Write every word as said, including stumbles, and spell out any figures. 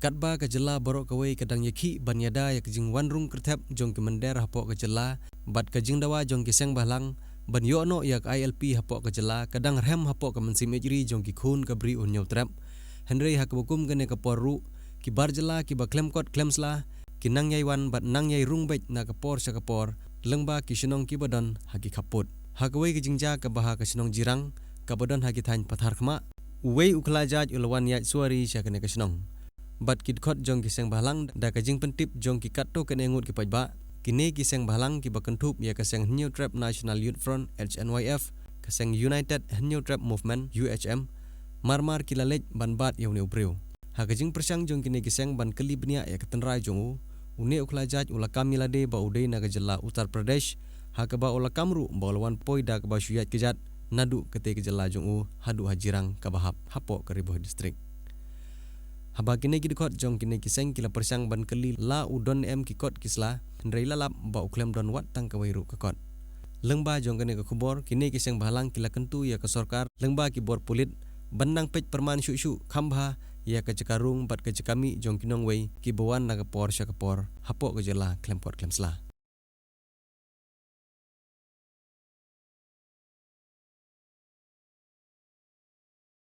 Katba ka jylla baroh kawei ka dang ïakhih ban ïada ïa ka jingwan rung kyrthep jong ki mynder hapoh ka jylla, bad ka jingdawa jong ki seng bhalang ban ïoh noh ïa ka I L P hapoh ka jylla ka dang rhem hapoh ka mynsiem ïeit ri jong ki khun ka Bri u Hynñiewtrep. Hynrei ha kaba kum kane ka por ruh, ki bar jylla kiba khlem kot khlem sla ki nang ïai wan bad nang ïai rung beit na ka por sha ka por lyngba ki shnong kiba don ha ki khappud. Ha kawei ka jingjia kaba ha ka shnong Jirang kaba don ha ki thaiñ Patharkhmah, uwei u khlajait u la wan ïaid suwari sha kane ka shnong. Bad ki dkhot jong ki seng bhalang da ka jingpyntip jong ki katto katne ngut ki paidbah, kine ki seng bhalang kiba kynthup ïa ka seng Hynñiewtrep National Youth Front, H N Y F, ka seng United Hynñiewtrep Movement, U H M, mar mar ki la leit ban bat ïa une u briew. Ha ka jingpyrshang jong kine ki seng ban kylli bniah ïa ka tynrai jong u, une u khlajait u la kam ïa lade ba u dei na ka jylla Uttar Pradesh, ha kaba u la kam ruh ba u la wan poi da kaba shu ïaid kjat naduh katei ka jylla jong u haduh ha Jirang kaba hap hapoh ka Ri Bhoi District. Haba kine ki dkhot jong kine ki seng ki la pyrshang ban kylli la u don ne em ki kot ki sla, hynrei la lap ba u khlem don wat tang kawei ruh ka kot. Lyngba jong kane ka khubor, kine ki seng bhalang ki la kyntu ïa ka sorkar lyngba ki bor pulit ban nang peit pyrman shuh shuh kham bha ïa ka jaka rung bad ka jaka mih jong ki nongwei kiba wan na ka por sha ka por hapoh ka jylla khlem kot khlem sla.